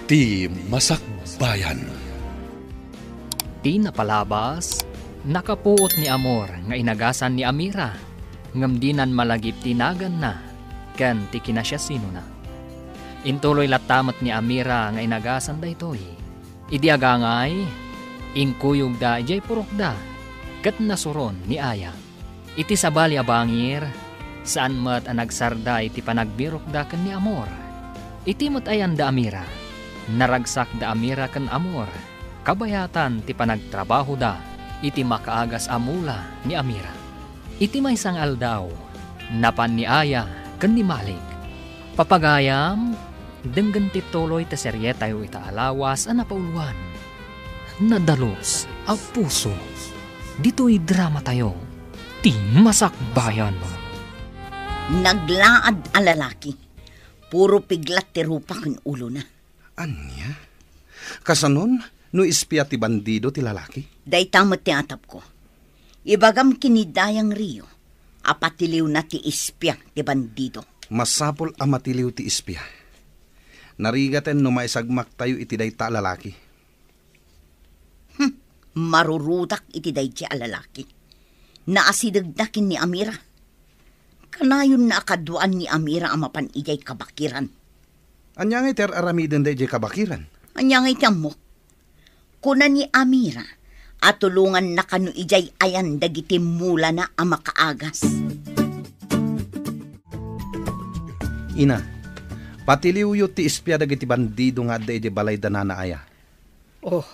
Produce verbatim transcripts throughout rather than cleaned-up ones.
Ti Masakbayan. Ti napalabas, nakapuot ni Amor nga inagasan ni Amira, ngem dinan malagip ti naganna ken ti kinasiasinona. Intuloy latta met ni Amira nga inagasan daytoy. Idi agangay, inkuyogda idiay purokda ket nasuron ni Aya. Iti sabali a bangir, saan met a nagsarda iti panagbirokda ken ni Amor. Iti met ayanda a mira, naragsakda a mira ken Amor, kabayatan ti panagtrabahoda iti makaagas a mula ni Amira. Iti maysa nga aldaw, napan ni Aya ken ni Malik. Papagayam, denggen ti tuloy ti serietayo ita a lawas a napauluan, Nadalus a Puso. Ditoy dramatayo, Ti Masakbayan. Naglaad a lalaki. Puro piglat ti rupa ken ulona. Ania? Kasanon no espia ti bandido ti lalaki? Dayta met ti atapko. Ibagam ken ni Dayang Rio a patiliwna ti espia ti bandido. Masapul a matiliw ti espia. Narigaten no maisagmaktayo iti dayta a lalaki. Hmm, marurutak iti daydiay a lalaki. Naasidegda ken ni Amira. Kanayonna a kaduaan ni Amira a mapan idiay kabakiran. Ania ngay ti ar-aramidenda idiay kabakiran? Ania ngay ti ammok? Kuna ni Amira a tulonganna kano idiay ayan dagiti mulana a makaagas. Ina, patiliwyo ti espia dagiti bandido nga adda idiay balay da Nana Aya. Oh,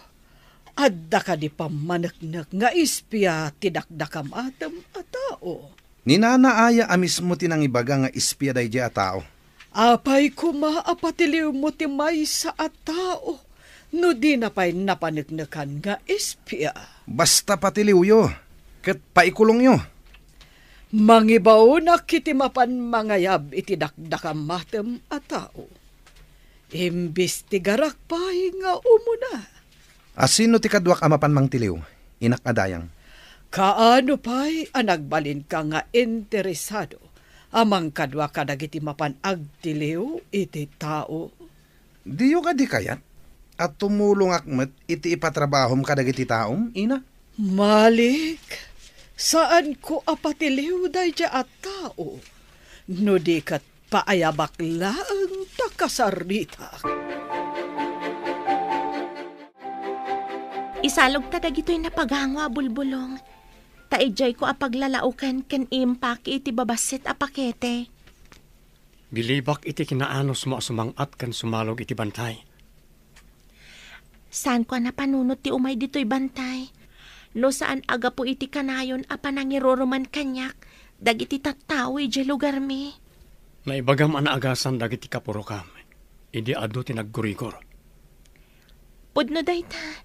adda kadi pammaneknek nga espia ti dakdakamatem a tao? Ni Nana Aya a mismo ti nangibaga nga espia daydiay a tao. Apay koma a patiliwmo ti maysa a tao no dina pay napaneknekan nga espia? Basta patiliwyo, ket paikulongyo. Mangibaonak iti mapan mangayab iti dakdakamatem a tao. Imbestigarak pay nga umuna. A sino ti kaduak a mapan mangtiliw, inak a dayang? Kaano pay a nagbalinka nga interesado a mangkadua kadagiti mapan agtiliw iti tao? Diyo kadi kayat a tumulongak met iti ipatrabahom kadagiti taom, ina? Malik, saanko a patiliw daydiay a tao, no di ket paayabak laeng ta kasaritak. Isalogta dagitoy napagango a bulbulong, ta idiayko a paglalaoken ken impaki iti babassit a pakete. Bilibak iti kinaanusmo a sumang-at ken sumalog iti bantay. Saanko a napanunot ti umay ditoy bantay, no saan a gapu iti kanayon a panangiruruman kaniak dagiti tattao idiay lugarmi. Naibagam a naagasan dagiti kapurokam idi adu ti naggurigor. Pudno dayta,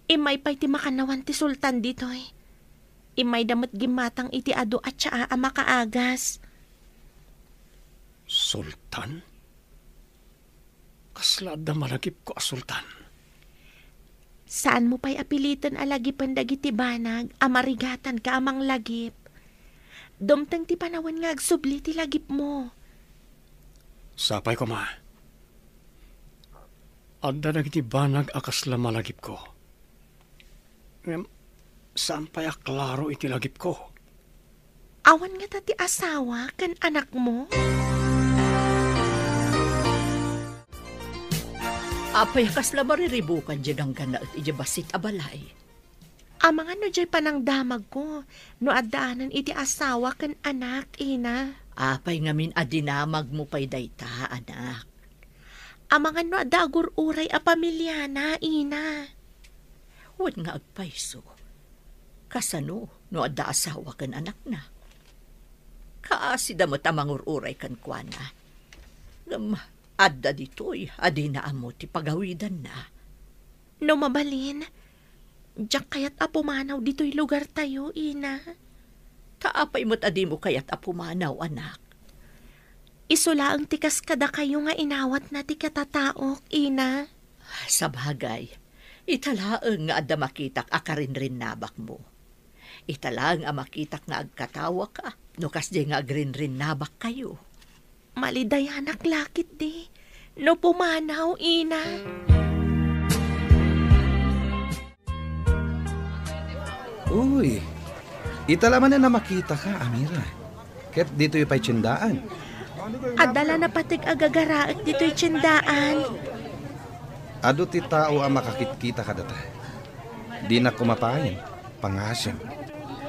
immay pay ti makannawan ti sultan ditoy. Immayda met gimmatang iti adu a tsaa a makaagas. Sultan? Kasla adda malagipko a sultan? Saanmo pay a piliten a lagipen dagiti banag a marigatanka a manglagip. Dumteng ti panawen nga agsubli ti lagipmo. Sapay koma. Adda dagiti banag a kasla malagipko. Ngem, saan pay a klaro iti lagipko. Awan ngata ti asawa ken anakmo? Apay a kasla mariribukan diay ganggannaet idiay bassit a balay? Amangan no diay panangdamagko, no addaanan iti asawa ken anak, ina. Apay ngamin a dinamagmo pay dayta, anak? Amangan no adda agur-uray a pamiliana, ina. Wen nga agpayso, kasano no adda asawa ken anakna? Kaasida met a mangur-uray kenkuana. Ngem adda ditoy a dina ammo ti pagawidanna. No mabalin, diak kayat a pumanaw ditoy lugartayo, ina. Ta apay met a dimo kayat a pumanaw, anak? Isu laeng ti kas kadakayo nga inawatna ti katataok, ina. Sabagay, ita laeng nga adda makitak a karinrinnabakmo. Ita laeng a makitak nga agkatawaka no kasdiay nga agrinrinnabakkayo. Malidayanak la ketdi, No pumanaw, ina. Uy, ita la manen a makitaka, Amira. Ket ditoy pay tiendaan. Adda la napateg a gagaraek ditoy tiendaan. Adu ti tao a makakitkita kadata. Dina kumapayen, pangasim.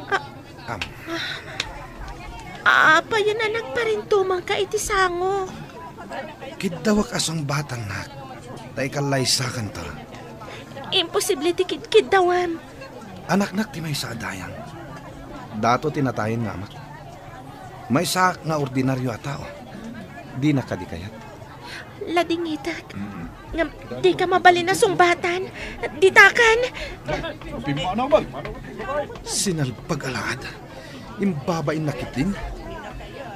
Ah. Am. Apayen a nagparintumangka iti sango? Kiddawak a sungbatannak, ta ikallaysakanto. Imposible ti kid-, kiddawam. Anaknak ti maysa a dayang. Dato ti natayen nga amak. Maysaak nga ordinario a tao. Dina kadi kayat. Ladingitek. Ngem dika mabalin a sungbatan. Ditaken. Sinalbag a laad. Imbabainnak ketdin.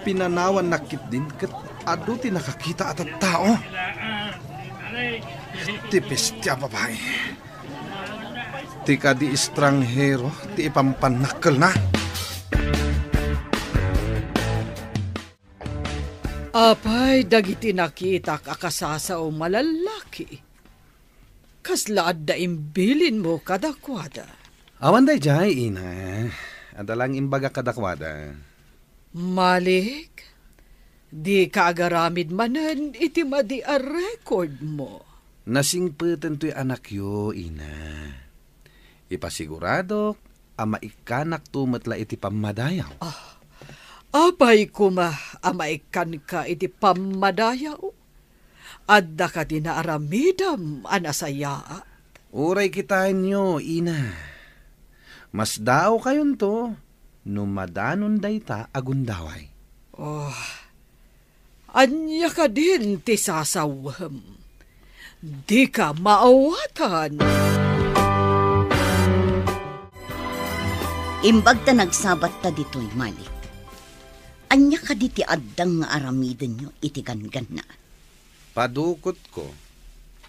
Pinanawannak ketdin ket adu ti nakakita a tattao. Ti peste a babai. Ti kadi estranghero ti ipampannakkelna. Apay dagiti nakitak a kasasaom a lallaki? Kasla adda imbilinmo kadakuada? Awan daydiay, ina. Adda lang imbagak kadakuada. Malik, dika agaramid manen iti madi a rekordmo. Nasingpeten toy anakyo, ina. Ipasiguradok a maikkannakto met la iti pammadayaw. Ah, apay koma a maikkanka iti pammadayaw? Adda kadi naaramidem a nasayaat? Uray kitaenyo, ina. Masdaawkayonto no madanon dayta a gundaway. Oh, ania kadin ti sasawem? Dika maawatan. Imbag ta nagsabatta ditoy, Malik. Ania kadi ti addang nga aramidenyo iti ganggannaet? Padukotko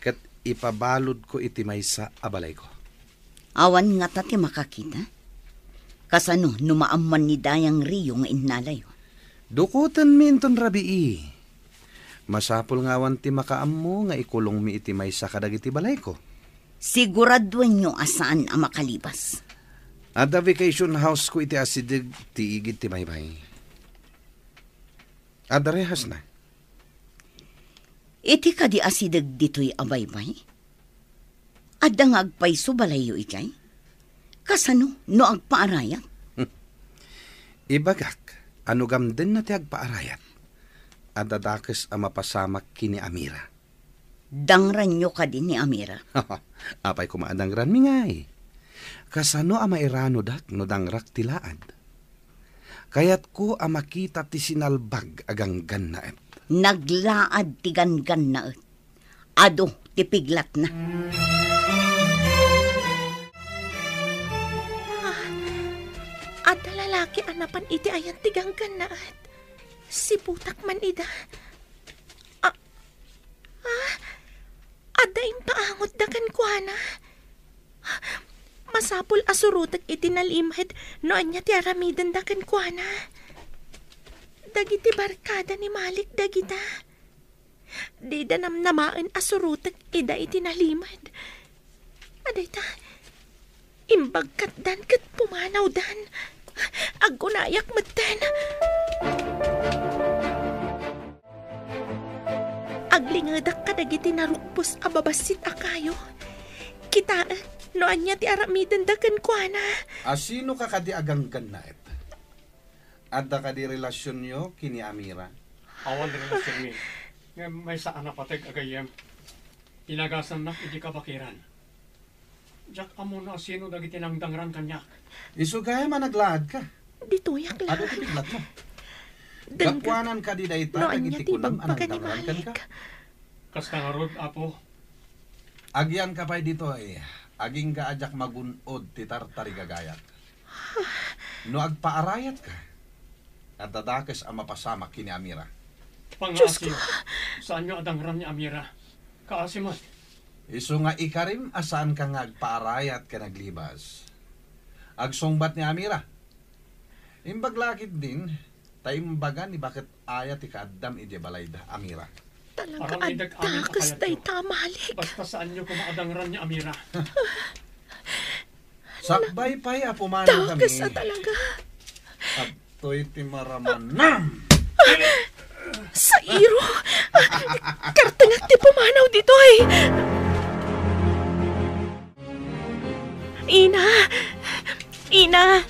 ket ipabaludko iti maysa a balayko. Awan ngata ti makakita? Kasano no maamman ni Dayang Rio nga innalayo? Dukotenmi inton rabii. Masapul nga awan ti makaammo nga ikulongmi iti maysa kadagiti balayko. Siguraduenyo a saan a makalibas. Adda vacation house ko iti asideg ti igid ti baybay. Adda rehasna. Iti kadi asideg ditoy a baybay? Adda nga agpayso balayyo idiay? Kasano no agpaarayat? Ibagak a no gamdenna ti agpaarayat, adda dakes a mapasamak ken ni Amira. Dangranyo kadi ni Amira? Apay koma a dangranmi ngay? Kasano a mairanodak no dangrak ti laad? Kayatko a makita ti sinalbag a ganggannaet. Naglaad ti ganggannaet. Adu ti piglatna. Ah, adda lalaki a napan iti ayan ti ganggannaet. Siputak man ida. Ah, ah, adda impaangotda kenkuana. Masapul a surotek iti nalimed no ania ti aramidenda kenkuana. Dagiti barkada ni Malik dagita. Dida namnamaen a surotek ida iti nalimed. A dayta, imbagkatdan ket pumanawdan. Aggunayak metten. Aglingedak kadagiti narukpos a babassit a kayo. Kitaek no ania ti aramidenda kenkuana. Asino ka kadi a ganggannaet? Adda kadi relasionyo ken ni Amira? Awan relasionmi. Ngem maysa a napateg a gayyem. Inagasannak idi kabakiran. Diak ammo no asino dagiti nangdangran kaniak. Isu gayam a naglaadka. Ditoyak laeng. Adu ti piglatmo? Dengngeg. Gapuanan kadi dayta no ania dagiti ti kunam a ibagbaga ni nangdangran kenka? Malik. Kasta ngarud, Apo. Agyanka pay ditoy, agingga a diak magun-od ti tartarigagayak. No agpaarayatka, adda dakes a mapasamak ken ni Amira. Dios ko! Pangaasiyo, saanyo a dangran ni Amira. Kaasi met. Isu nga ikarim a saanka nga agpaarayat ken aglibas. Agsungbat ni Amira. Imbag la ketdin, ta imbaga ni baket aya ti kaaddam idiay balayda, Amira. Talaga a dakes dayta, Malik. Basta saanyo koma a dangran ni Amira. Sakbay pay a pumanaw kami. Dakes a talaga. Adtoy ti maramanam. Sairo! Kartengek ti pumanaw ditoy! Ina! Ina!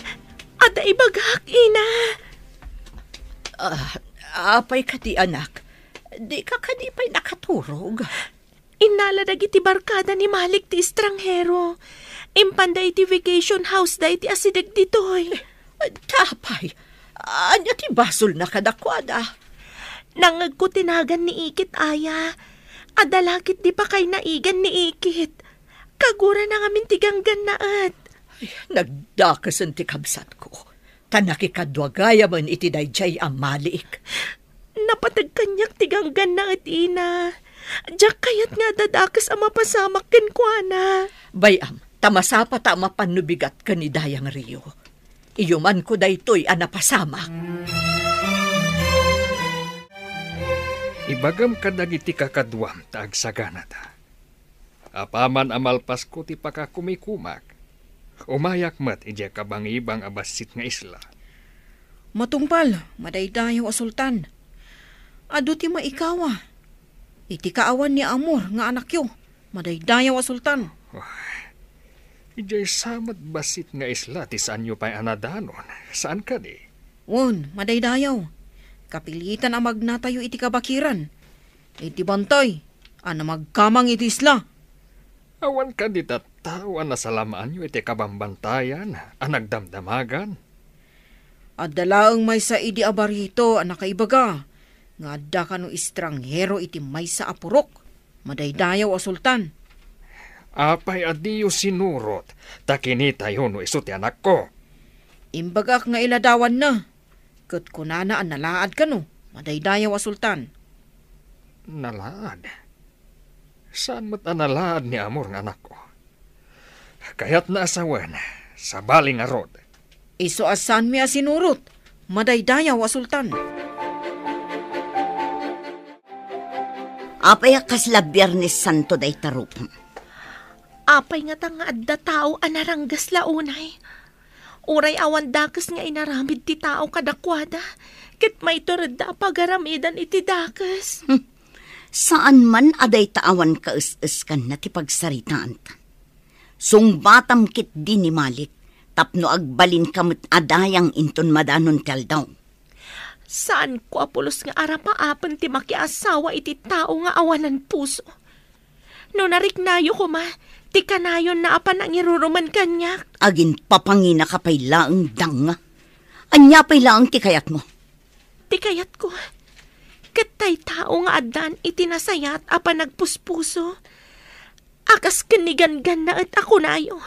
Adda ibagak, Ina! Ah, apay kadi, anak? Dika kadi pay nakaturog? Innala dagiti barkada ni Malik ti estranghero. Impanda iti vacation house da iti asideg ditoy. Tapay, ania ti basolna kadakuada? Nangngegko ti nagan ni Ikit, aya. Adda la ketdi pakay naigan ni Ikit. Kagurana ngamin ti ganggannaet. Ay, nagdakesen ti kabsatko. Ta nakikadua gayamen iti daydiay a Malik. Napateg kaniak ti ganggannaet, Ina. Diak kayat nga adda dakes a mapasamak kenkuana. Bay-am, ta masapata a mapan no bigat ken ni Dayang Rio. Iyumanko daytoy a napasamak. Ibagam kadagiti kakaduam ta agsaganata. Apaman a malpasko ti pakakumikumak, umayak met idiay kabangibang a bassit nga isla. Matungpal, madaydayaw a sultan. Adu ti maikawa. Iti kaawan ni Amor nga anakyo, madaydayaw a sultan. Ay, idiay sa met bassit nga isla ti saanyo pay a nadanon, saan kadi? Wen, madaydayaw. Kapilitan a magnatayo iti kabakiran. Iti bantay a namagkamang iti isla. Awan kadi tattao a nasalamaanyo iti kabambantayan a nagdamdamagan? Adda laeng maysa idi a barito a nakaibaga nga adda kano estranghero iti maysa a purok, madaydayaw a sultan. Apay a diyo sinurot ta kinitayo no isu ti anakko? Imbagak nga iladawanna. Ket kunana a nalaad kano, madaydayaw a sultan. Nalaad? Saan met a nalaad ni Amor nga anakko? Kayatna a sawen, sabali ngarud. Isu a saanmi a sinurot, madaydayaw a sultan. Apay a kasla Biernes Santo dayta rupam? Apay ngata nga adda tao a naranggas la unay? Uray awan dakes nga inaramid ti tao kadakuada, ket maituredda a pagaramidan iti dakes. Hmm. Saan man a dayta awan kaes-eskanna ti pagsaritaanta. Sungbatam ketdi ni Malik tapno agbalinka met a dayang inton madanon ti aldaw. Saanko a pulos nga arapaapen ti makiasawa iti tao nga awanan puso. No nariknayo koma ti kanayonna a panangirurumen kaniak. Aginpapanginaka pay laeng, danga. Ania pay laeng ti kayatmo? Ti kayatko, ket tay tao nga addan iti nasayaat a panagpuspuso, a kas ken ni ganggannaet a kunayo.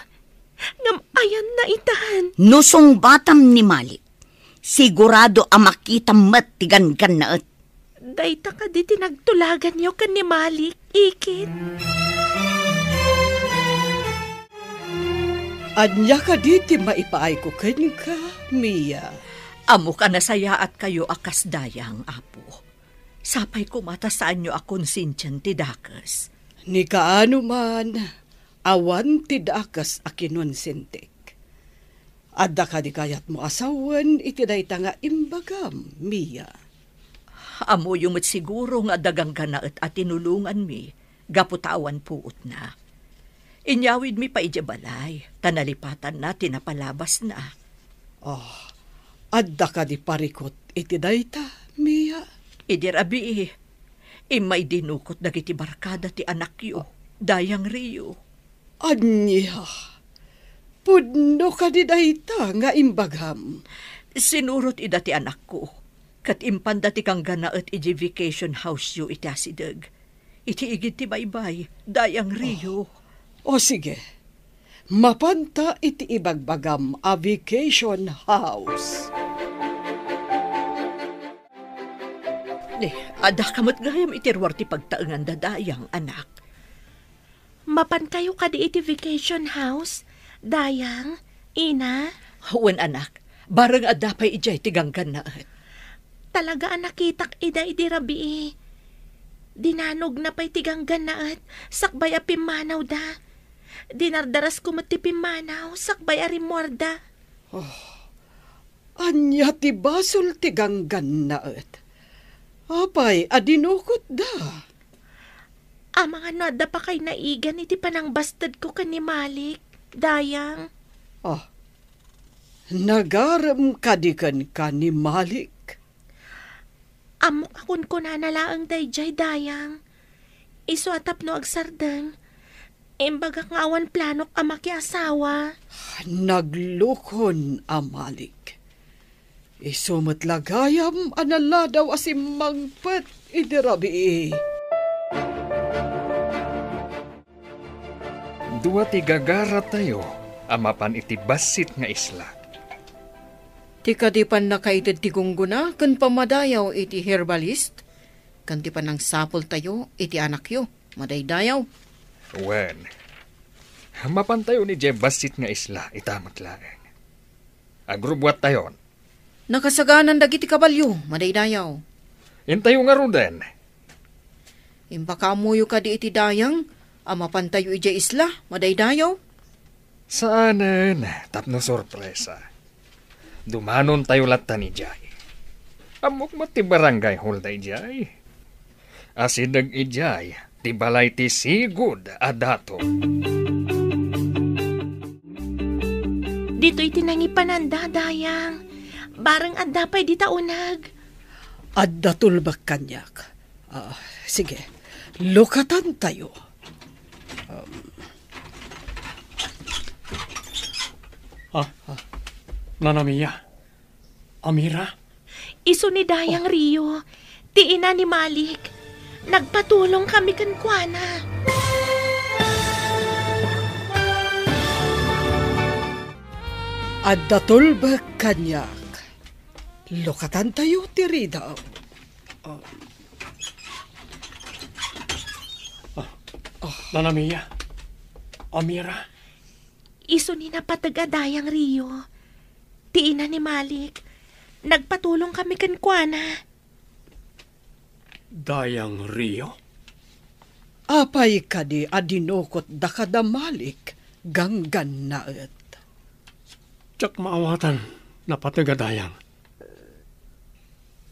Ngem ayanna itan. No sungbatam ni Malik, sigurado a makitam met ti ganggannaet. Dayta kadi ti nagtulaganyo ken ni Malik, Ikit? Ania kadi ti maipaayko kenka, Mia? Ammok a nasayaatkayo a kas dayang, Apo. Sapay koma ta saanyo a konsensian ti dakes. Ni kaano man, awan ti dakes a kinonsentik. Adda kadi kayatmo a sawen iti dayta nga imbagam, Mia? Ammoyo met siguro nga adda ganggannaet a tinulonganmi gapu ta awan puotna. Inyawidmi pay idiay balay, ta nalipatanna ti napalabasna. Ah, adda kadi parikut iti dayta, Mia? Idi rabii, immay dinukot dagiti barkada ti anakyo, Dayang Rio. Ania? Pudno kadi dayta nga imbagam? Sinurot ida ti anakko, ket impanda ti ganggannaet idiay vacation house-yo iti asideg. Iti igid ti baybay, Dayang Rio. O, o, sige. Mapanta iti ibagbagam a vacation house. Ni, adda ka met gayam iti ruar ti pagtaengan da Dayang, anak. Mapankayo kadi iti vacation house, Dayang, Ina? Wen, anak. Bareng adda pay idiay ti ganggannaet. Talaga a nakitak ida idi rabii. Dinanogna pay ti ganggannaet sakbay a pimmanawda. Dinardarasko met ti pimmanaw sakbay a rimmuarda. Oh, ania ti basol ti ganggannaet? Apay a dinukotda? Amangan no adda pakay naigan iti panangbastedko ken ni Malik, Dayang. Ah, nagarem kadi kenka ni Malik? Ammok a kunkunana laeng daydiay, Dayang. Isu a tapno agsardeng, imbagak nga awan planok a makiasawa. Naglukon a Malik. Isu met la gayam a naladaw a simmangpet idi rabii. Dua ti gagaratayo a mapan iti bassit nga isla. Ti kadi pannakaited ti gunggona ken pammadayaw iti herbalist, ken ti panangsapultayo iti anakyo, madaydayaw. Wen, mapantayon idiay bassit nga isla ita met laeng. Agrubbuattayon. Nakasaganan dagiti kabalio, madaydayaw. Intayo ngaruden. Impakaammoyo kadi iti Dayang a mapantayo idiay isla, madaydayaw? Saanen, tapno sorpresa. Dumanontayo lattan idiay. Ammok met ti barangay hall daydiay. Asideg idiay ti balay ti sigud a dato. Ditoy ti nangipananda, Dayang. Bareng adda pay dita uneg. Adda tulbek kaniak. Ah, sige, lukatantayo. Um. Ah, Nanamiya. Amira? Isu ni Dayang Rio, ti ina ni Malik. Nagpatulong kami kenkuana. Adda tulbek kaniak. Lukatantayo ti ridaw. Ah. Ah, Nanamiya. Amira. Isu ni napateg a Dayang Rio. Ti ina ni Malik. Nagpatulong kami kenkuana. Dayang Rio? Apay kadi a dinukotda kada Malik, ganggannaet? Diak maawatan, napateg a Dayang.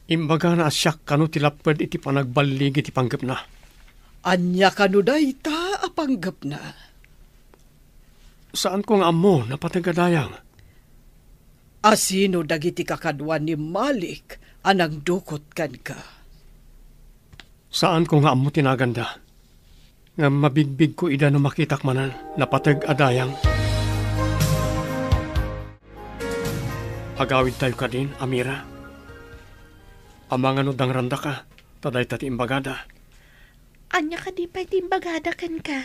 Imbagana a siak kano ti lapped iti panagballigi ti panggepna. Ania kano dayta a panggepna? Saanko nga ammo, napateg a Dayang. Asino dagiti kakadua ni Malik a nangdukot kenka? Saanko nga ammo ti naganda. Ngem mabigbigko ida no makitak manen, napateg a Dayang. Agawidtayo kadin, Amira. Amangan no dangrandaka, ta dayta ti imbagada. Ania kadi pay ti imbagada kenka?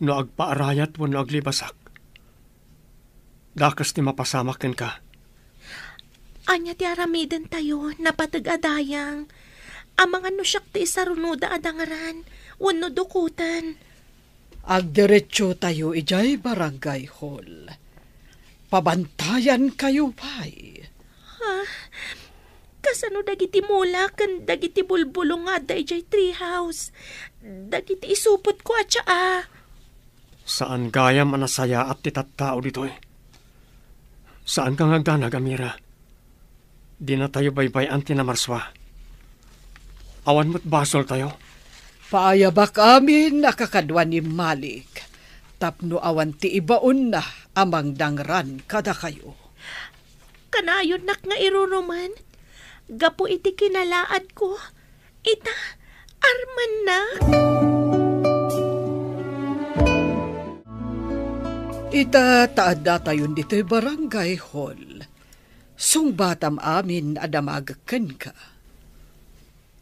No agpaarayat wenno aglibasak, dakes ti mapasamak kenka. Ania ti aramidentayo, napateg a Dayang? Amangan no siak ti isarunoda a dangran wenno dukoten. Agdiretsotayo idiay barangay hall. Pabantayankayo pay. Ah, kasano dagiti mula ken dagiti bulbulong nga adda idiay treehouse? Dagiti isupotko a tsaa. Saan gayam a nasayaat ti tattao ditoy. Saanka nga agdanag, Amira. Dinatayo baybay-an ti namarsua. Awan met basoltayo. Paayabak amin a kakadua ni Malik tapno awan ti ibaonna a mangdangran kadakayo. Kanayonnak nga irurumen gapu iti kinalaadko. Ita, armennak. Ita, ta addatayon ditoy barangay hall. Sungbatam amin a damagek kenka.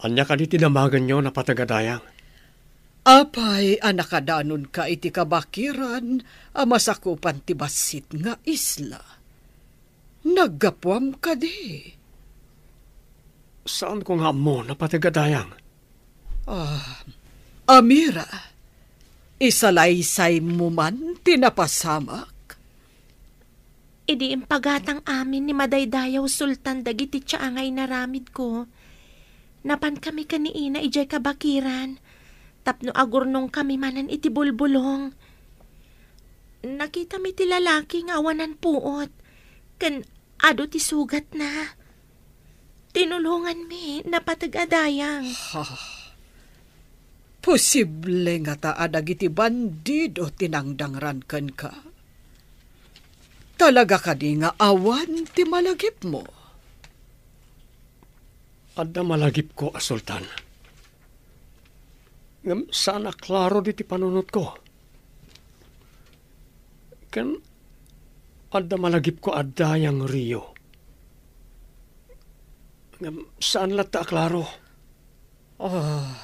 Ania kadi ti damagenyo, napateg a Dayang? Apay a nakadanonka iti kabakiran a masakupan ti bassit nga isla? Naggapuam kadi? Saanko nga ammo, napateg a Dayang. Ah, Amira, isalaysaymo man ti napasamak? Idi impagatang amin ni Madaydayaw Sultan dagiti tsaa nga inaramidko, Napankami ken ni Ina idiay kabakiran tapno agurnongkami manen iti bulbulong. Nakitami ti lalaki nga awanan puot ken adu ti sugatna. Tinulonganmi, napateg a dayang. Ha? Posible ngata a dagiti bandido ti nangdangran kenka? Talaga kadi nga awan ti malagipmo? Adda malagipko a sultan. Ngem saan a klaro diti panunotko. Ken adda malagipko a dayang Rio. Ngem saan latta a klaro. Ah,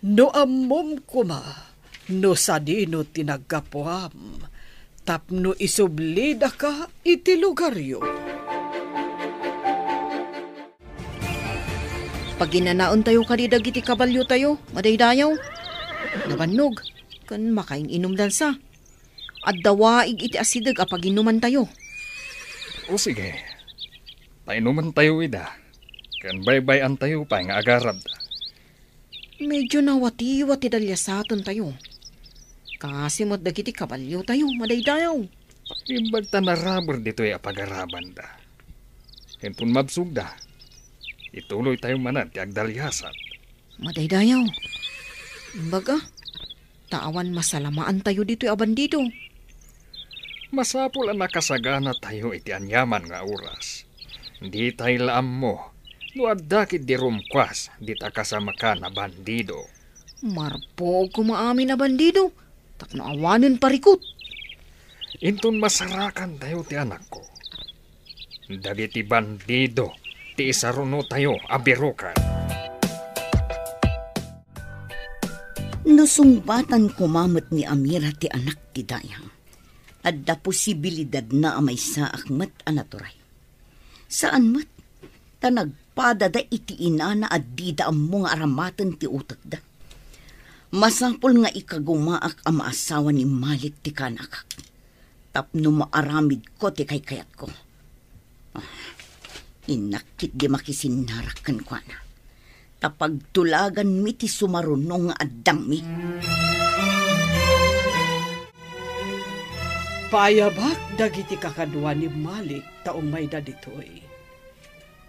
no ammom koma no sadino ti naggapuam tapno isublidaka iti lugaryo. Paginanaentayo kadi dagiti kabaliotayo, madaydayaw. Nabannog, ken makain-inumdansa. Adda waig iti asideg a paginumantayo. O sige, painumantayo ida, ken baybay-antayo pay nga agarabda. Medyo nawatiwat ti daliasatentayo. Kasi met dagiti kabaliotayo, madaydayaw. Imbag ta narabur ditoy a pagarabanda. Inton mabsogda, ituloytayo manen ti agdaliasat. Madaydayaw. Imbag a, ta awan masalamaantayo ditoy a bandido. Masapul a nakasaganatayo iti aniaman nga oras. Ditay la ammo no adda ketdi rumkuas dita kasamakan a bandido. Marpuog koma amin a bandido tapno awanen parikut. Inton masarakantayo ti anakko, dagiti bandido ti isarunotayo a biroken. No sungbatan koma met ni Amira ti anak ti dayang, adda posibilidadna a maysaak met a naturay. Saan met, ta nagpadada iti inana a dida ammo nga aramaten ti utekda. Masapul nga ikagumaak a maasawa ni Malik ti kanakak tapno maaramidko ti kaykayatko. Ah, innak ketdi makisinnarak kenkuana, ta pagtulaganmi ti sumaruno nga addangmi. Paayabak dagiti kakadua ni Malik ta umayda ditoy.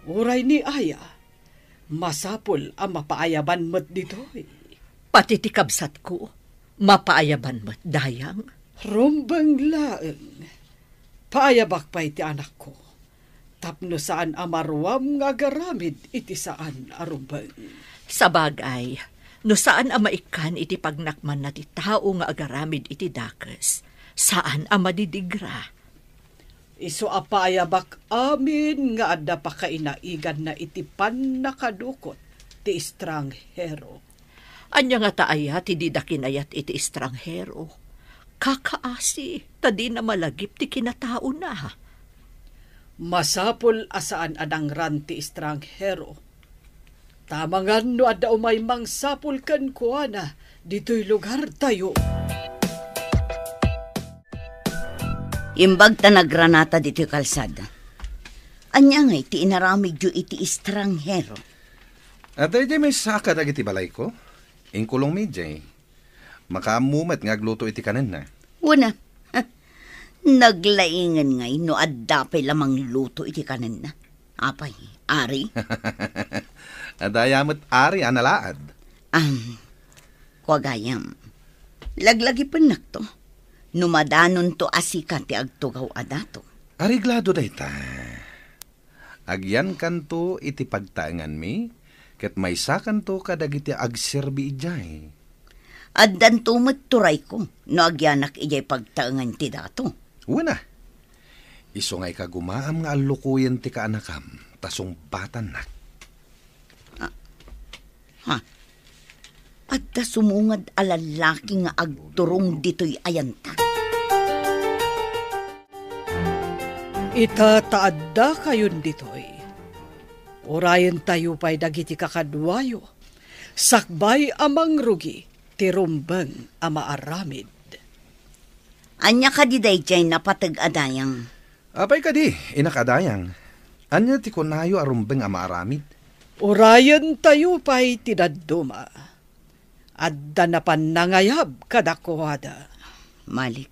Uray ni Aya, masapul a mapaayaban met ditoy. Pati ti kabsatko, mapaayaban met, dayang. Rumbeng laeng. Paayabak pay ti anakko, tapno saan a maruam nga agaramid iti saan a rumbeng. Sabagay, no saan a maikkan iti pagnakmanna ti tao nga agaramid iti dakes, saan a madidigra. Isu a paayabak amin nga adda pakainaiganna iti pannakadukot ti estranghero. Ania ngata aya ti dida kinayat iti estranghero? Kakaasi, ta dina malagip ti kinataona. Masapul a saan a dangran ti estranghero. Ta amangan no adda umay mangsapul kenkuana ditoy lugartayo. Imbag ta nagranata ditoy kalsada. Ania ngay ti inaramidyo iti estranghero? Adda idiay maysa kadagiti balayko. Inkulongmi idiay. Makaammo met nga agluto iti kanenna. Wen a. Naglaingen ngay no adda pay la mangluto iti kanenna. Apay, Ari? Adda aya met Ari a nalaad. Am, kua gayam, laglagipennakto no madanonto a sika ti agtugaw a dato. Areglado dayta. Agyankanto iti pagtaenganmi, ket maysakanto kadagiti agserbi idiay. Addanto met turayko no agyanak idiay pagtaengan ti dato. Wen a. Isu nga ikagumaam nga allukoyen ti kaanakam, ta sungbatannak. Ah, Ha? Adda sumungad a lallaki nga agturong ditoy ayanta. Ita ta addakayon ditoy, urayentayo pay dagiti kakaduayo, sakbay a mangrugi ti rumbeng a maaramid. Ania kadi daydiay napateg a dayang? Apay kadi, inak a dayang? Ania ti kunayo a rumbeng a maaramid? Urayentayo pay ti dadduma. Adda napan nangayab kadakuada. Malik,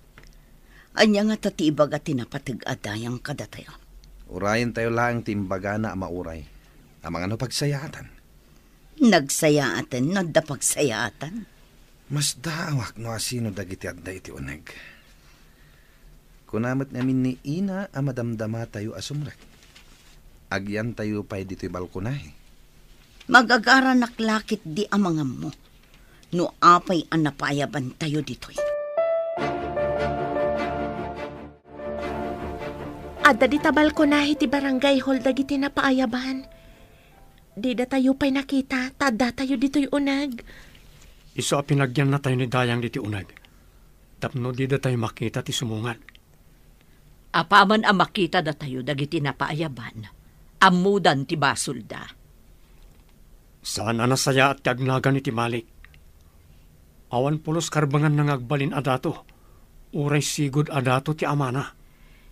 ania ngata ti ibaga ti napateg a dayang kadatayo? Urayentayo laeng ti imbagana a mauray. Amangan no pagsayaatan. Nagsayaaten no adda pagsayaatan? Masdaawak no asino dagiti adda iti uneg. Kuna met ngamin ni Ina a madamdamatayo a sumrek. Agyantayo pay ditoy balkonahe. Magagaranak la ketdi a mangammo no apay a napaayabantayo ditoy. Adda dita balkonahe ti barangay hall dagiti napaayaban. Didatayo pay nakita, ta addatayo ditoy uneg. Isu a pinagyannatayo ni Dayang ditoy uneg. Tapno didatayo makita ti sumungad. Apaman a makita datayo dagiti napaayaban, ammodan ti basolda. Saan a nasayaat ti agnagan iti Malik. Awan pulos karbenganna nga agbalin a dato, uray sigud a dato ti amana.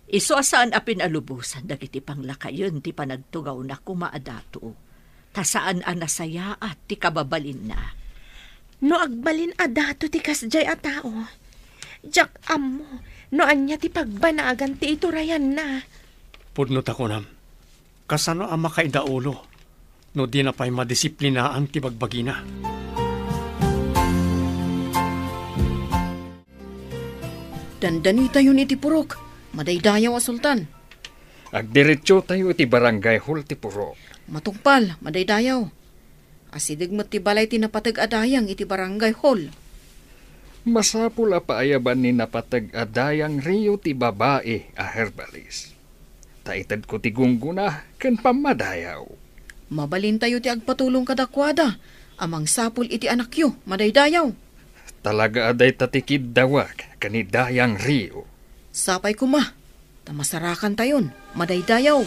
Isu a saan a pinalubosan dagiti panglakayen ti panagtugawna koma a dato, ta saan a nasayaat ti kababalinna. No agbalin a dato ti kasdiay a tao, diak ammo no ania ti pagbanagan ti iturayanna. Pudno ta kunam, kasano a makaidaulo no dina pay madisiplinaan ti bagbagina? Dandanitayon iti purok, madaydayaw a sultan. Agdiretsotayo iti barangay hall ti purok. Matungpal, madaydayaw. Asideg met ti balay ti napateg a dayang iti barangay hall. Masapul a paayaban ni napateg a dayang Rio ti babai a herbalis. Ta itedko ti gunggona ken pammadayaw. Mabalintayo ti agpatulong kadakuada a mangsapul iti anakyo, madaydayaw. Talaga a dayta ti kiddawak ken ni Dayang Rio. Sapay koma, ta masarakantayon, madaydayaw.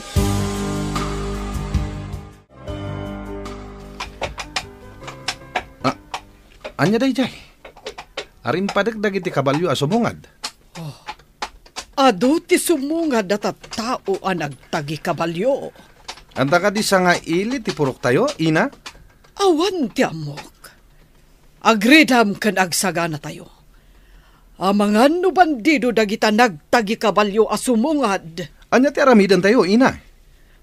Ah, ania daydiay? Arimpadek dagiti kabalio a sumungad. Oh. Adu ti sumungad a tattao a nagtagi kabalio. Anta kadi sangaili ti puroktayo, ina? Awan ti ammok. Agridam ken agsaganatayo. Amangan no bandido dagita nagtagi kabalio a sumungad. Ania ti aramidentayo, ina?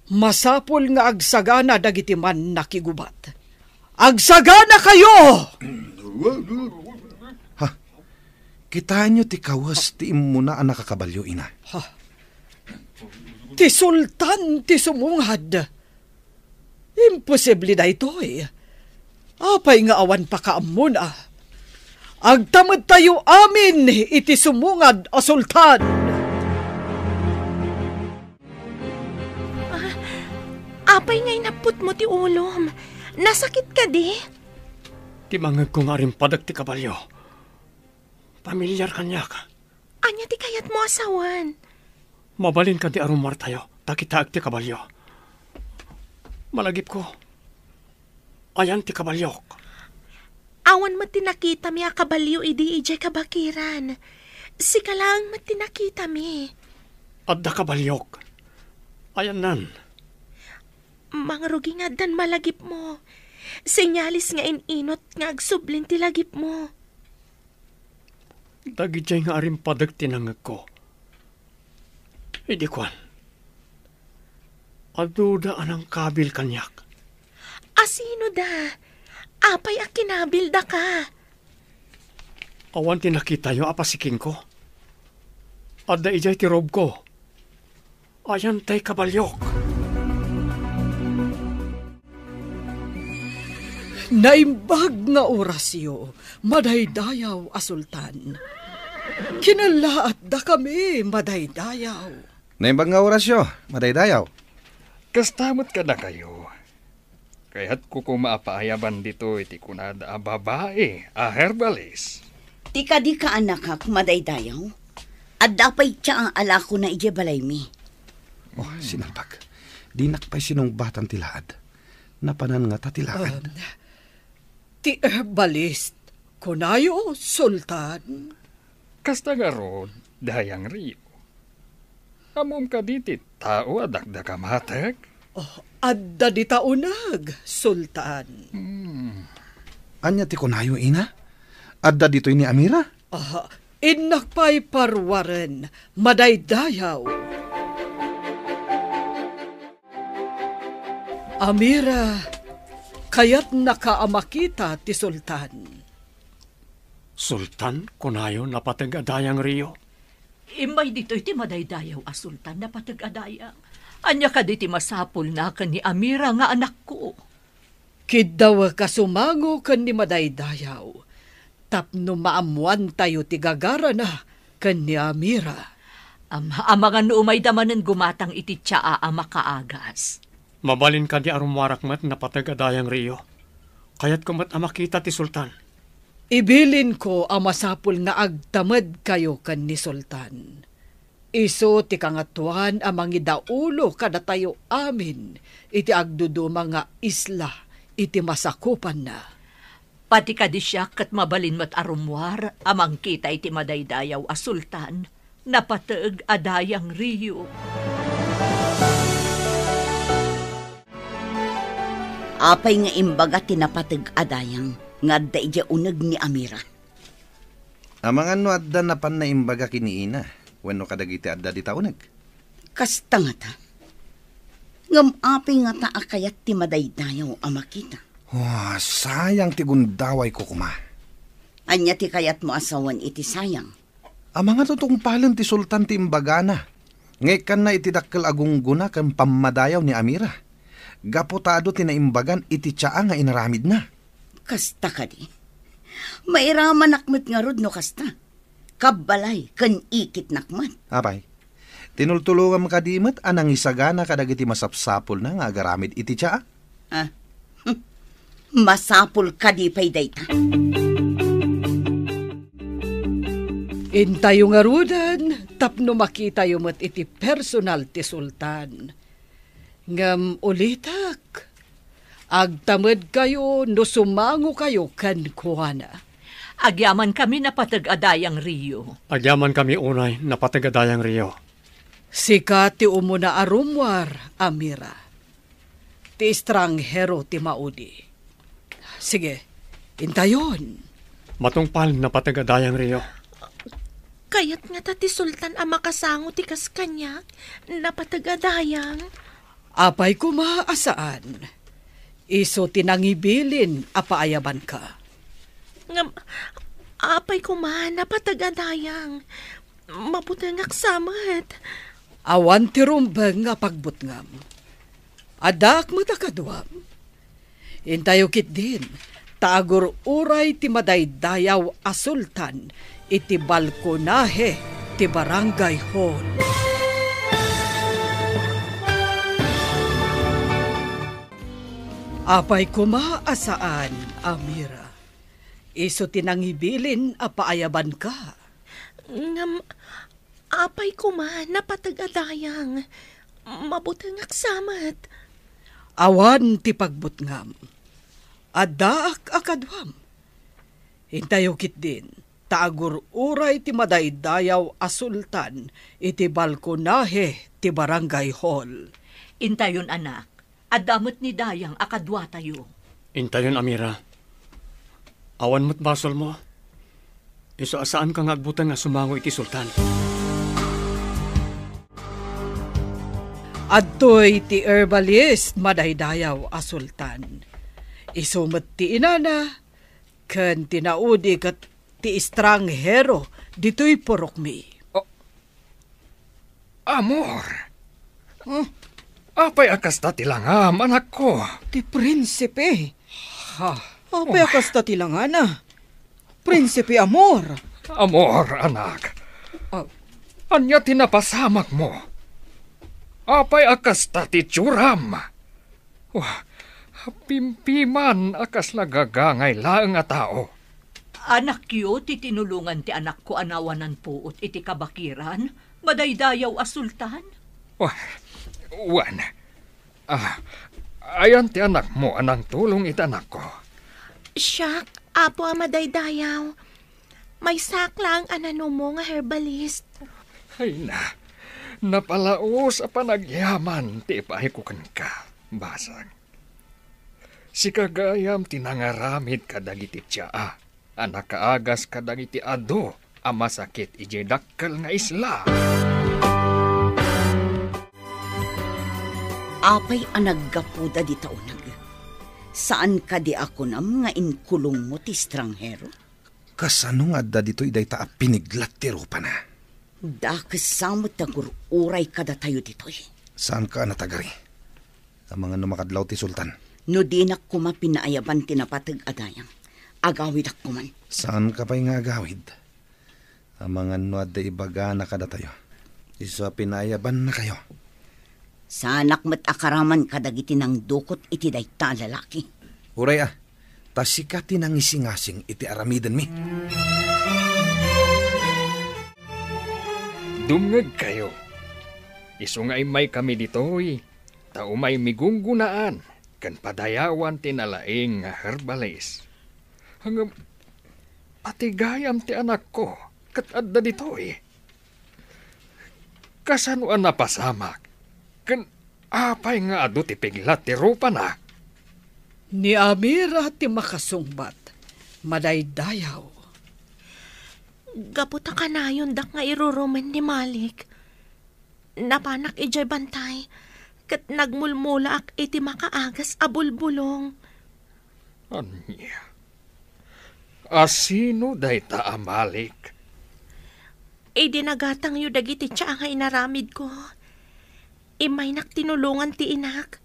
Masapul nga agsagana dagiti mannakigubat. Agsaganakayo! Ha? Kitaenyo ti kawes ti immuna a nakakabalio, ina. Ha? Ti sultan ti sumungad. Imposible daytoy. Apay nga awan pakaammona? Agtamedtayo amin iti sumungad a sultan. Ah, apay nga inapputmo ti ulom? Nasakit kadi? Ti mangngegko nga arimpadek ti kabalio. Pamilyar kaniak. Ania ti kayatmo a sawen? Mabalin kadi a rummuartayo, ta kitaek ti kabalio. Malagipko, ayan ti kabaliok. Awan met ti nakitami a kabalio idi idiay kabakiran. Sika laeng met ti nakitami. Adda kabaliok. Ayannan. Mangrugi nga addan malagipmo. Senyalis nga in-inut nga agsublin ti lagipmo. Dagidiay nga arimpadek ti nangngegko. Idi kuan, aduda a nangkabil kaniak. Asino da? Apay a kinabil daka? Awan ti nakitayo a pasikingko. Adda idiay ti robko. Ayan tay kabaliok. Naimbag nga orasyo, madaydayaw a sultan. Kinallaat dakami, madaydayaw. Naimbag nga orasyo, madaydayaw. Kasta met kadakayo. Kayatko koma a paayaban ditoy ti kunada a babai a herbalis. Ti kadi kaanakak, madaydayaw? Adda pay tsa a alakona idiay balaymi. Oh, sinalbag. Dinak pay sinungbatan ti laad. Napanan ngata ti laad. Um, ti herbalist, kunayo, Sultan? Kasta ngarud, Dayang Rio. Ammom kadi ti tao a dakdakamatek? Oh, Adda dita uneg, Sultan. Hmm. Ania ti kunayo, ina? Adda ditoy ni Amira? Ah, innak pay paruaren, madaydayaw. Amira, kayatnaka a makita ti Sultan. Sultan, kunayo, napateg a dayang Rio. Immay ditoy ti madaydayaw a Sultan, napateg a dayang. Ania kadi ti masapulna ken ni Amira nga anakko? Kiddawek a sumango ken ni madaydayaw tapno maammoantayo ti gagarana ken ni Amira. Am-, amangan no umayda manen gumatang iti tsaa a makaagas. Mabalin kadi a rummuarak met, napateg a dayang Rio? Kayatko met a makita ti Sultan. Ibilinko a masapul nga agtamedkayo ken ni Sultan. Isu ti Kangatoan a mangidaulo kadatayo amin iti agduduma nga isla iti masakupanna. Pati kadi siak ket mabalin met a rummuar a mangkita iti madaydayaw a Sultan, napateg a dayang Rio. Apay nga imbaga ti napateg a dayang nga adda idiay uneg ni Amira? Amangan no adda napan naimbaga ken ni ina wenno kadagiti adda dita uneg. Kasta ngata. Ngem apay ngata a kayat ti madaydayaw a makita? Wa, sayang ti gundawayko koma. Ania ti kayatmo a sawen iti sayang? Amangan no tungpalen ti Sultan ti imbagana nga ikkanna iti dakkel a gunggona ken pammadayaw ni Amira, gapu ta adu ti naimbagan iti tsaa nga inaramidna. Kasta kadi? Mairamanak met ngarud no kasta. Kabbalay ken ikitnak met. Apay, tinultulongam kadi met a nangisagana kadagiti masapsapulna nga agaramid iti tsaa? Ah, hmm. Masapul kadi pay dayta? Intayo ngaruden tapno makitayo met iti personal ti Sultan. Ngem ulitek, agtamedkayo no sumangokayo kenkuana. Agyamankami, napateg a dayang Rio. Agyamankami unay, napateg a dayang Rio. Sika ti umuna a rummuar, Amira. Ti estranghero ti maudi. Sige, intayon. Matungpal, napateg a dayang Rio. Kayat ngata ti Sultan a makasango ti kas kaniak, napateg a dayang. Apay koma a saan? Isu ti nangibilin a paayabanka. Ngem, apay koma, napateg a dayang. Mabutengak sa met. Awan ti rumbeng nga pagbutngam. Addaak met a kaduam. Intayo ketdin, ta agur-uray ti madaydayaw a Sultan iti balkonahe ti Barangay Hall. Apay koma a saan, Amira? Isu ti nangibilin a paayabanka. Ngem, apay koma, napateg a dayang. Mabutengak sa met. Awan ti pagbutngam. Addaak a kaduam. Intayo ketdin, ta agur-uray ti madaydayaw a Sultan iti balkonahe ti Barangay Hall. Intayon, anak. Adda met ni Dayang a kaduatayo. Intayon, Amira. Awan met basolmo. Isu a saanka nga agbuteng a sumango iti Sultan. Adtoy ti herbalist madaydayaw a Sultan. Isu met ti inana ken ti naudi ket ti estranghero ditoy purokmi. Oh, Amor! Hmm? Apay a kasta ti langam, anakko? Ti prinsipe. Ha? Apay a Oh. kasta ti langana? Prinsipe Amor. Amor, anak. Ah. Ania ti napasamakmo? Apay a kasta ti itsuram? Wah, pimpiman a kasla gagangay laeng a tao. Anakyo ti tinulongan ti anakko a nawanan puot iti kabakiran, madaydayaw a Sultan? Wah, wen. Ah, ayan ti anakmo a nangtulong iti anakko? Siak, Apo a madaydayaw. Maysaak laeng a nanumo nga herbalist. Ay na, napalaos a panagyaman ti ipaayko kenka. Basang. Sika gayam ti nangaramid kadagiti tsaa a nakaagas kadagiti adu a masakit idiay dakkel nga isla. Apay a naggapuda dita uneg? Saan kadi a kunam nga inkulongmo ti estranghero? Kasano nga adda ditoy dayta a piniglat ti rupana? Dakes sa met ti agur-uray kadatayo ditoy. Saanka a natagari? Amangan no makadlaw ti sultan. No dinak koma pinaayaban ti napateg a dayang, agawidak koman. Saanka pay nga agawid? Amangan no adda ibagana kadatayo. Isu a pinaayabannakayo. Saanak met a karaman kadagiti nangdukot iti dayta a lalaki. Uray a, ta sika ti nangisingasing iti aramidenmi. Dumngegkayo. Isu nga immaykami ditoy, ta umaymi gunggonaan ken padayawan ti nalaing nga herbalis. Ngem, pati gayam ti anakko ket adda ditoy. Kasano a napasamak? Ken apay nga adu ti piglat ti rupana? Ni Amira ti makasungbat, madaydayaw. Gapu ta kanayondak nga irurumen ni Malik, napanak idiay bantay, ket nagmulmulaak iti makaagas a bulbulong. Ania? A sino dayta a Malik? Idi nagatangyo dagiti tsaa nga inaramidko, immaynak tinulongan ti inak.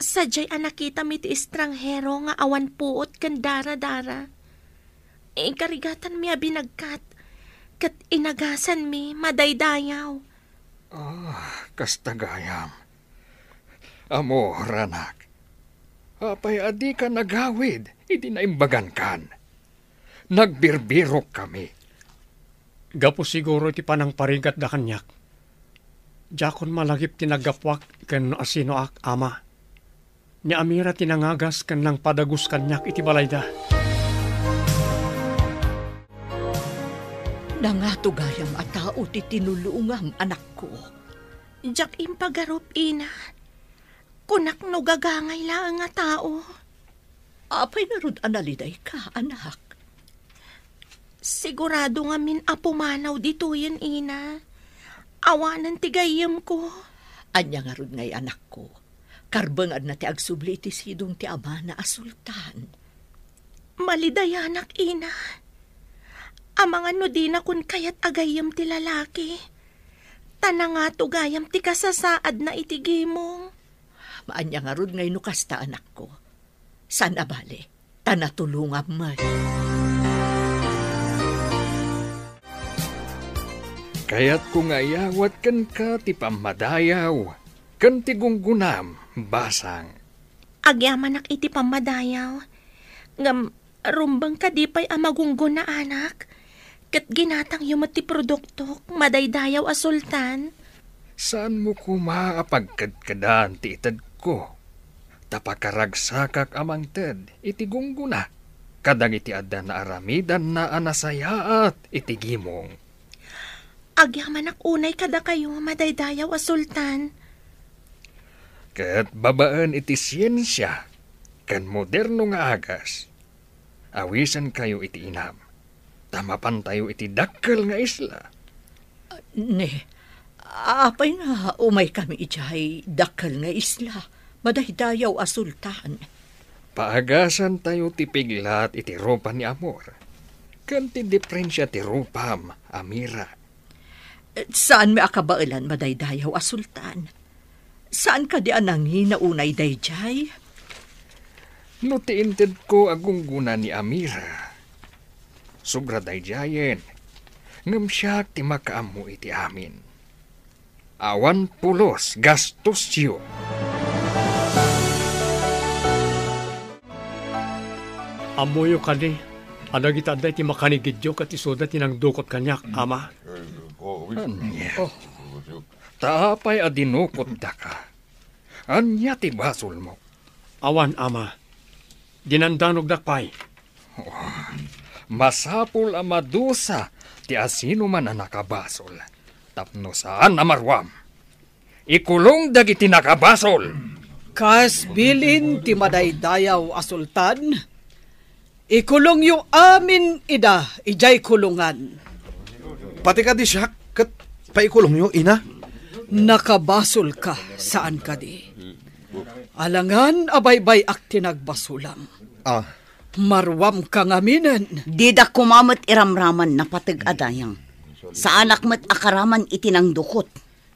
Sadiay a nakitami ti estranghero nga awan puot ken daradara, inkarigatanmi a binagkat, ket inagasanmi madaydayaw. Ah, kasta gayam. Amor, anak, apay a dika nagawid idi naimbagankan? Nagbirbirokkami. Gapu siguro iti panangparigatda kaniak. Diakon malagip ti naggapuak ken no asinoak, ama. Ni Amira ti nangagas ken nangpadagus kaniak iti balayda. Nangato gayam a tao ti tinulongam, anakko. Diak impagarup, ina. Kunak no gagangay laeng a tao. Apay ngarud a nalidayka, anak? Sigurado ngamin a pumanaw ditoyen, ina. Awanen ti gayyemko. Ania ngarud ngay, anakko? Karbengna ti agsubli iti sidong ti amana a sultan. Malidayanak, ina. Amangan no dinakon kayat a gayyem ti lalaki. Ta nangato gayam ti kasasaadna iti gimong. Ania ngarud ngay no kasta, anakko? Saan a bale, ta natulongam met. Kayatko nga iyawat kenka ti pammadayaw ken ti gunggonam, Basang. Agyamanak iti pammadayaw, ngem rumbeng kadi pay a magunggona, anak? Ket ginatangyo met ti produktok, madaydayaw a sultan. Saanmo koma a pagkedkedan ti itedko, ta pakaragsakak a mangted iti gunggona kadagiti adda naaramidanna a nasayaat iti gimong. Agyamanak unay kadakayo, madaydayaw a sultan. Ket babaen iti siensia ken moderno nga agas, awisenkayo iti inam, ta mapantayo iti dakkel nga isla. Ne, apay nga umaykami idiay dakkel nga isla, madaydayaw a sultan? Paagasantayo ti piglat iti rupa ni Amor, ken ti diprensia ti rupam, Amira. Saanmi a kabaelan, madaydayaw a sultan? Saan kadi a nangina unay daydiay? No ti intedko a gunggona ni Amira, sobra daydiayen, ngem siak ti makaammo iti amin. Awan pulos gastosyo. Ammoyo kadi a dagiti adda iti makanigidyo ket isuda ti nangdukot kaniak, ama? Ania? Ta apay a dinukotdaka? Ania ti basolmo? Awan, ama. Dinandanogdak pay. Oh, masapul a madusa ti asinoman a nakabasol tapno saan a maruam. Ikulong dagiti nakabasol. Kas bilin ti madaydayaw a sultan, ikulongyo amin ida idiay kulongan. Pati kadi siak ket paikulongyo, ina? Nakabasolka, saan kadi? Alangan a baybay-ak ti nagbasolam. Ah. Maruamka ngaminen. Dida koma met iramraman napateg a dayang. Saanak met a karaman iti nangdukot.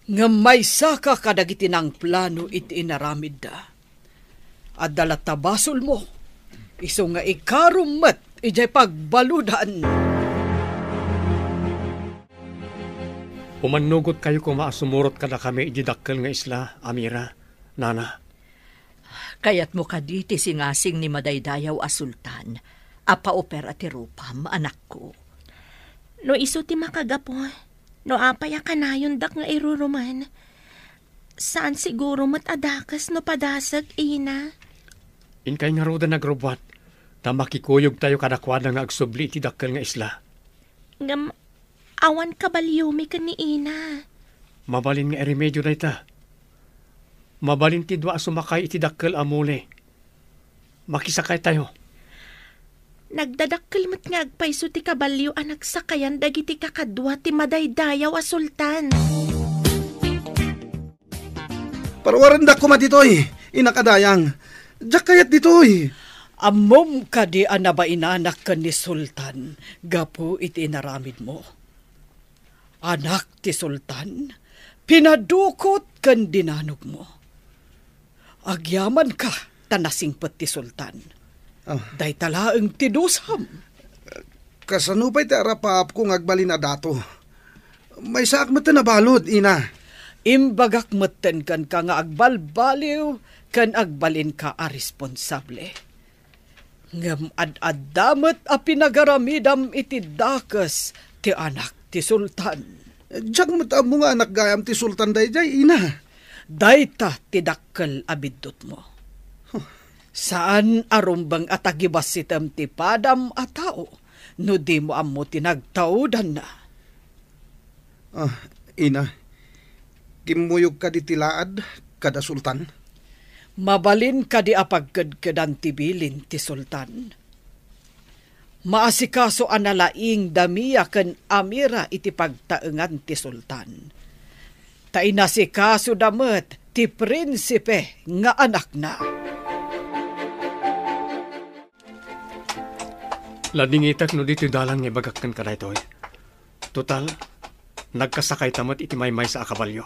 Ngem maysaka kadagiti nangplano iti inaramidda. Adda latta basolmo, isu nga ikarom met idiay pagbaludan. Umannugotkayo koma a sumurot kadakami idiay dakkel nga isla, Amira, nana. Kayatmo kadi ti singasing ni madaydayaw a sultan a paopera ti rupam, anakko? No isu ti makagapu, no apay a kanayondak nga iruruman? Saan siguro met a dakes no padasek, ina. Inkay ngaruden agrubbuat, ta makikuyogtayo kadakuada nga agsubli iti dakkel nga isla. Ngem awan kabaliomi ken ni ina. Mabalin nga iremedio dayta. Mabalin ti dua a sumakay iti dakkel a muli. Makisakaytayo. Nagdadakkel met nga agpayso ti kabalio a nagsakayan dagiti kakadua ti madaydayaw a sultan. Paruarendak koma ditoy, inak a dayang. Diak kayat ditoy. Ammom kadi a nabainanak ken ni Sultan gapu iti inaramidmo? Anak ti Sultan, pinadukot ken dinanogmo. Agyamanka ta nasingpet ti Sultan. Ah. Dayta laeng ti dusam. Kasano pay ti arapaapko nga agbalin a dato? Maysaak met a nabalud, ina. Imbagak metten kenka nga agbalbaliw ken agbalinka a responsable. Ngem ad-adda met a pinagaramidam iti dakes ti anak ti sultan. Diak met ammo nga anak gayam ti sultan daydiay, ina. Dayta ti dakkel a biddutmo. Huh. Saan a rumbeng a tagibassitem ti padam a tao no dimo ammo ti nagtaudanna. Ah, ina, kimmuyog kadi ti laad kada sultan? Mabalin kadi a pagkedkedan ti bilin ti sultan? Maasikaso a nalaing da Mia ken Amira iti pagtaengan ti sultan. Ta inasikasoda met ti prinsipe nga anakna. Ladingitek no ditoy dalan nga ibagak kenka daytoy. Total, nagkasakayta met iti maymaysa a kabalio.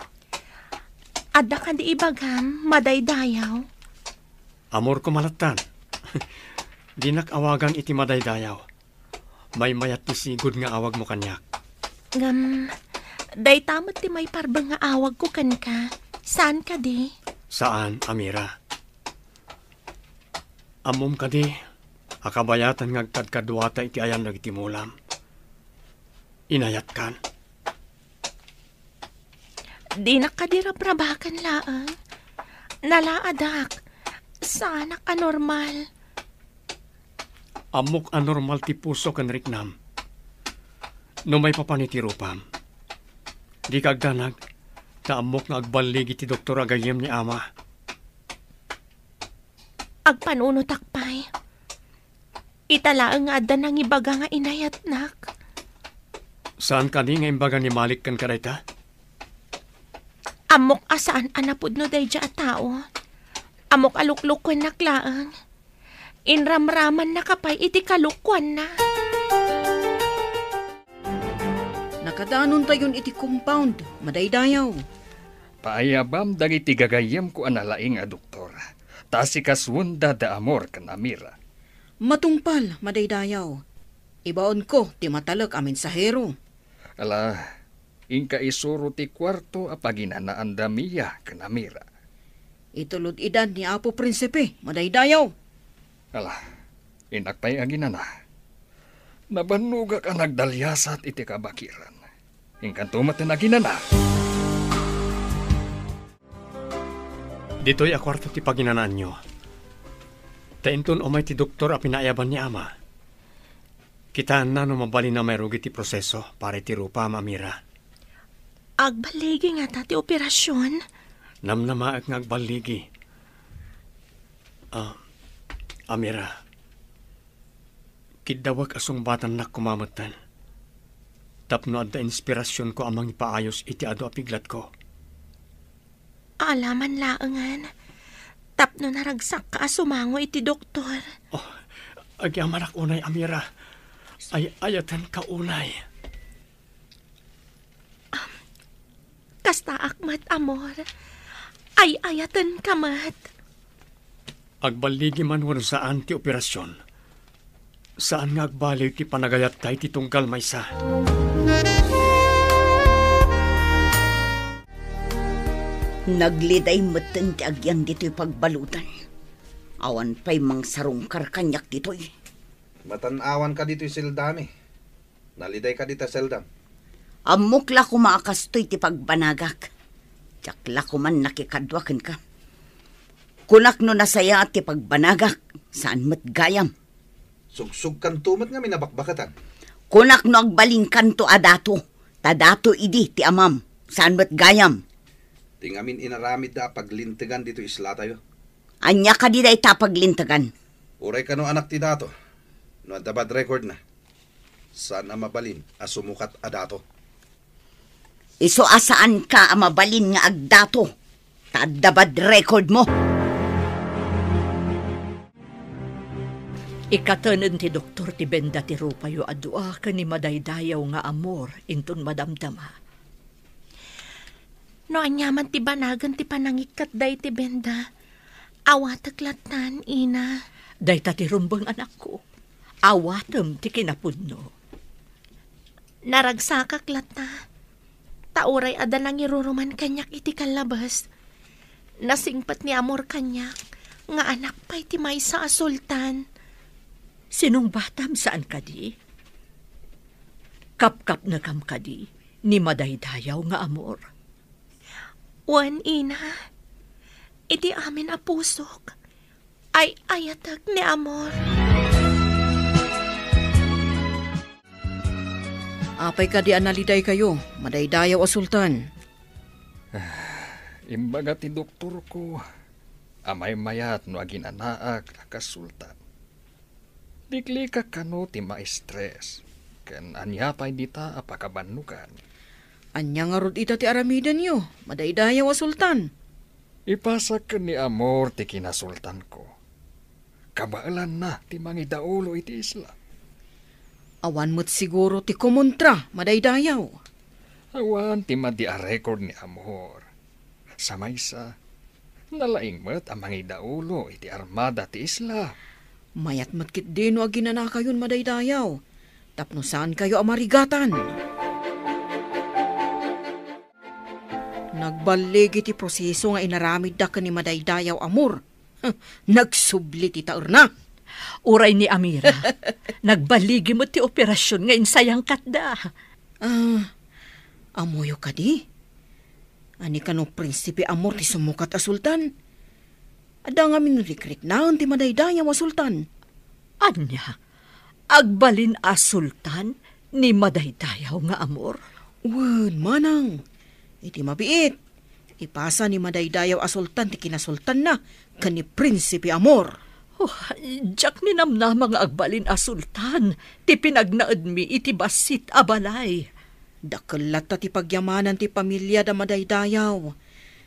Adda kadi ibagam, madaydayaw? Amorko malattan. Dinak awagan iti madaydayaw. Maymayat ti sigud nga awagmo kaniak. Ngem, dayta met ti maiparbeng nga awagko kenka. Saan kadi? Saan, Amira. Ammom kadi a kabayatan nga agkadkaduata iti ayan dagiti mulam. Inayatkan. Dinak kadi rabrabaken laeng. Nalaadak. Saanak a normal. Ammok a normal ti puso ken riknam. No maipapan iti rupam, dika agdanag, ta ammok nga agballigi ti doktor a gayyem ni ama. Agpanunotak pay. Ita laeng nga adda nangibaga nga inayatnak. Saan kadi nga imbaga ni Malik kenka dayta? Ammok a saan a napudno daydiay a tao. Ammok a luklukuennak laeng. Inramramannaka pay iti kalokuanna. Nakadanontayon iti compound, madaydayaw. Paayabam dagiti gagayyemko a nalaing a doktor, ta asikasuenda da Amor ken Amira. Matungpal, madaydayaw. Ibaonko ti matalek a mensahero. Ala, inka isuro ti kuarto a paginanaan da Mia ken Amira. Itulod idan ni Apo Prinsipe, madaydayaw. Ala, innak pay aginana. Nabannogak a nagdaliasat iti kabakiran. Inkanto met ti naginana. Ditoy a kuarto ti paginanaanyo. Ta inton umay ti doktor a pinaayaban ni ama, kitaenna no mabalin a mairugi ti proseso para iti rupam, Amira. Agballigi ngata ti operasion? Namnamaek nga agballigi. Ah, Amira, kiddawek a sungbatannak koma metten. Tapno adda inspirasionko a mangipaayos iti adu a piglatko. Alaman laengen, tapno naragsakka a sumango iti doktor. Oh, agyamanak unay, Amira. Ay-ayatenka unay. Kastaak met, amor. Ay-ayatenka met. Agballigi man wenno saan ti operasion, saan nga agbaliw ti panagayatta iti tunggal maysa. Nagliday metten ti agyan ditoy pagbaludan. Awan pay mangsarungkar kaniak ditoy. Matan-awanka ditoy seldami. Naliday ka dita seldam. Ammok la koma a kastoy ti pagbanagak. Diak la koman nakikadua kenka. Kunak no nasayaat ti pagbanagak, saan met gayam. Sugsugkanto met ngamin a bakbakatan. Kunak no agbalinkanto a dato, ta dato idi ti amam, saan met gayam. Ti ngamin inaramidda a paglintegan ditoy islatayo. Ania kadi dayta a paglintegan? Uray kano anak ti dato, no adda bad record na. Saan a mabalin a sumukat a dato. Isu a saanka a mabalin nga agdato, ta adda bad record mo. Ikatenen ti doktor ti benda ti rupayo a dua ken ni madaydayaw nga amor inton madamdama. No aniaman ti banagen ti panangikkat dayta ti benda, awatek lattan, ina. Dayta ti rumbeng, anakko. Awatem ti kinapudno. Naragsakak latta, ta uray adda nangiruruman kaniak iti kallabes. Nasingpet ni Amor kaniak nga anak pay ti maysa a sultan. Sinungbatam saan kadi? Kapkapnekam kadi ni madaydayaw nga Amor? Wen, ina, iti amin a pusok, ay-ayatek ni Amor. Apay kadi a nalidaykayo, madaydayaw a sultan? Imbaga ti doktorko a maymayat no aginanaak a kas sultan. Liklikak kano ti maestres, ken ania pay dita a pakabannogan? Ania ngarud ita ti aramidenyo, madaydayaw a sultan? Ipasak ken ni Amor ti kinasultanko. Kabaelanna ti mangidaulo iti isla. Awan met siguro ti kumontra, madaydayaw. Awan ti madi a record ni Amor. Sa maysa, nalaing met a mangidaulo iti armada ti isla. Mayat met ketdi no aginanakayon, madaydayaw, tapno saankayo a marigatan. Nagballigi ti proseso nga inaramidda ken ni madaydayaw Amor. Nagsubli ti taerna. Uray ni Amira, nagballigi met ti operasion nga insayangkatda. Ah, ammoyo kadi? Ania kano Prinsipe Amor ti sumukat a sultan? Adda ngamin rikriknaen ti madaydayaw a sultan. Ania? Agbalin a sultan ni madaydayaw nga Amor? Wen, manang. Iti mabiit, ipasa ni madaydayaw a sultan ti kinasultanna ken ni Prinsipe Amor. Oh, diak ninamnama nga agbalin a sultan ti pinagnaedmi iti bassit a balay. Dakkel latta ti pagyamanan ti pamiliada madaydayaw,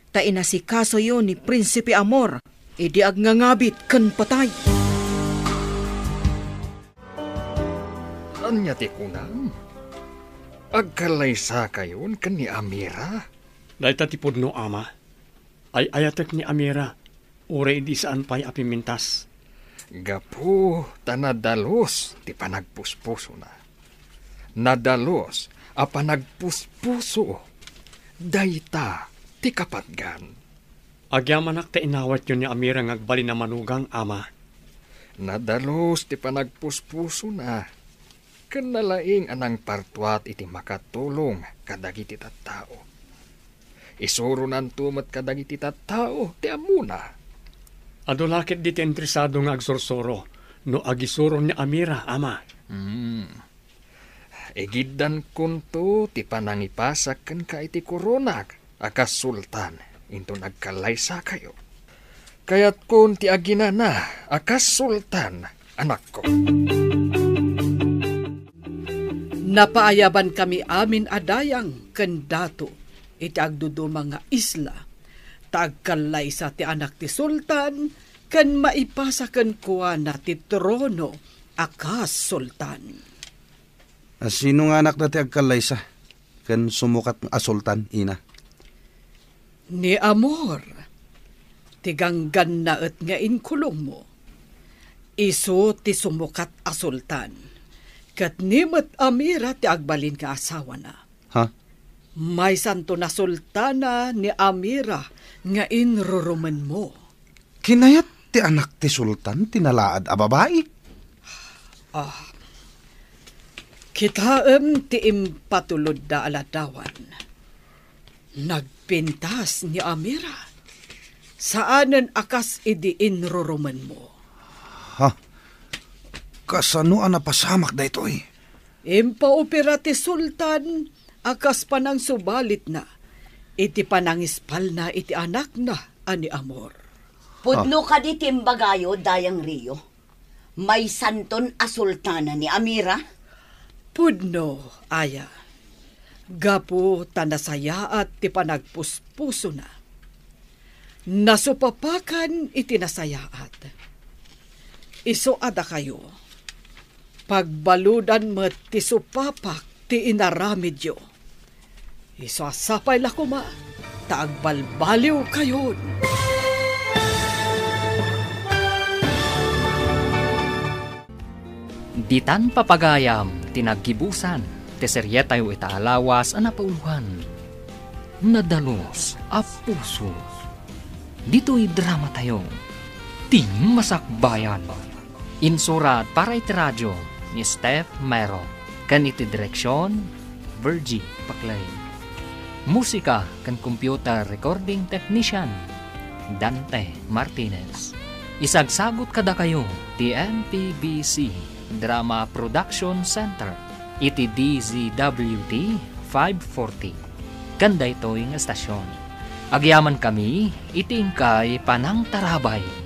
ta inasikasoyo ni Prinsipe Amor idi agngangabit ken patay. Ania ti kunam? Agkallaysakayon ken ni Amira? Dayta ti pudno, ama. Ay-ayatek ni Amira, uray idi saan pay a pimmintas. Gapu ta nadalus ti panagpuspusona. Nadalus a panagpuspuso. Dayta ti kapatgan. Agyamanak ta inawatyo ni Amira nga agbalin a manugang, ama. Nadalus ti panagpuspusona, ken nalaing a nangpartuat iti makatulong kadagiti tattao. Isuronanto met kadagiti tattao ti ammona. Adu la ketdi ti interesado nga agsursuro no agisuro ni Amira, ama. Hmm. Igiddankonto ti panangipasak kenka iti koronak a kas sultan inton agkallaysakayo. Kayatkon ti aginana a kas sultan, anakko. Napaayabankami amin a dayang ken dato iti agduduma nga isla, ta agkallaysa ti anak ti sultan ken maipasa kenkuana ti trono a kas sultan. A sino nga anakda ti agkallaysa ken sumukat a sultan, ina? Ni Amor, ti ganggannaet nga inkulongmo. Isu ti sumukat a sultan, ket ni met Amira ti agbalin nga asawana. Ha? Maysanto a sultana ni Amira nga inrurumenmo. Kinayat ti anak ti sultan ti nalaad a babai? Ah, kitaem ti impatulodda a ladawan. Nagpintas ni Amira. Saanen a kas idi inrurumenmo. Ha? Kasano a napasamak daytoy? Impaupira ti sultan a kas panangsubalitna iti panangispalna iti anakna a ni Amor. Pudno kadi ti imbagayo, Dayang Rio? Maysanton a sultana ni Amira? Pudno, aya. Gapu ta nasayaat ti panagpuspusona. Nasupapakan iti nasayaat. Isu a dakayo, pagbaludan met ti supapak ti inaramidyo. Isu a sapay la koma ta agbalbaliwkayon. Ditan papagayam ti naggibusan ti serietayo ita a lawas a napauloan, Nadalus a Puso. Ditoy dramatayo, Ti Masakbayan. Insurat para iti radio ni Steph Mero, ken iti direksion, Virgie Paclay. Musika ken computer recording technician, Dante Martinez. Isagsagut kadakayo ti M P B C Drama Production Center iti D Z W T five forty. Ken daytoy nga estasion, agyamankami iti inkay panangtarabay.